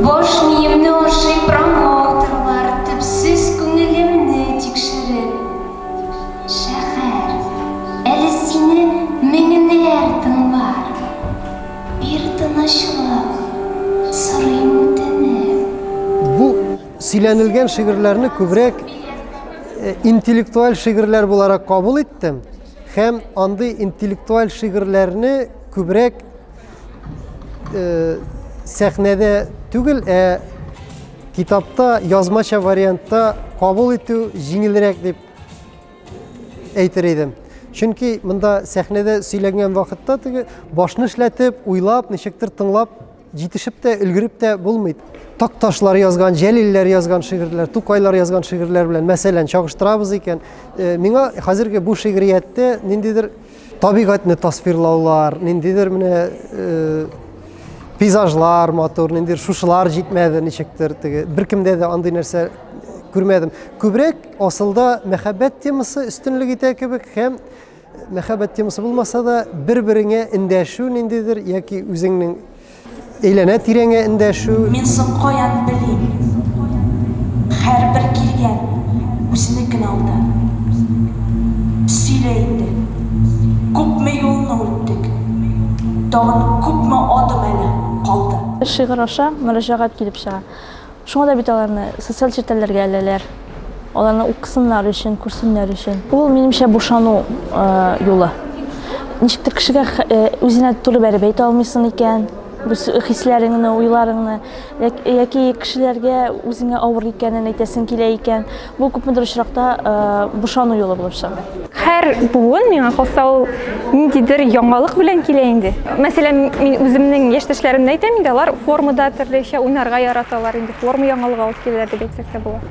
Баш миемне ашый промоутерлар, Төпсез күңелемне тикшереп. Шәһәр, әле сине меңнәр тыңлар. Бир тынычлык, сорыйм үтенеп. Бу сөйләнелгән шигырьләрне күбрәк интеллектуаль шигырьләр буларак кабул иттем һәм андый интеллектуаль шигырьләрне күбрәк сәхнәдә түгел, ә китапта язмача вариантта кабул итү җиңелрәк дип әйтер идем. Чөнки монда сәхнәдә сөйләнгән вакытта теге башны эшләтеп, уйлап, ничектер тыңлап җитешеп тә, өлгереп тә булмый. Такташлар язган, Җәлилләр язган шигырьләр, Тукайлар язган шигырьләр белән, мәсәлән, чагыштырабыз икән, миңа хәзерге бу шигърияттә ниндидер табигатьне тасвирлаулар, ниндидер менә пейзажлар матур, ниндидер шушылар җитмәде ничектер теге. Беркемдә дә андый нәрсә күрмәдем. Күбрәк асылда мәхәббәт темасы өстенлек итә кебек һәм мәхәббәт темасы булмаса да, бер-береңә эндәшү ниндидер яки үзеңнең әйләнә тирәңә эндәшү. Мин соң каян белим? Һәрбер килгән үзенекен алды. Сөйлә инде, күпме юлны үттек, тагын күпме адым әле калды? Шигырь аша мөрәҗәгать килеп чыга. Шуңа да бит аларны социаль челтәрләргә эләләр. Аларны укысыннар өчен, күрсеннәр өчен. Ул, минемчә, бушану юлы. Ничектер кешегә үзенә туры бәреп әйтә алмыйсың икән, бу хисләреңне, уйларыңны, яки кешеләргә үзеңә авыр икәнен әйтәсең килә икән. Бу күпмедер очракта бушану юлы булып чыга. Һәр буын, миңа калса, ул ниндидер яңалык белән килә инде. Мәсәлән, мин үземнең яшьтәшләремне әйтәм инде, алар формада төрлечә уйнарга яраталар инде, форма яңалыгы алып киләләр дип әйтсәк тә була.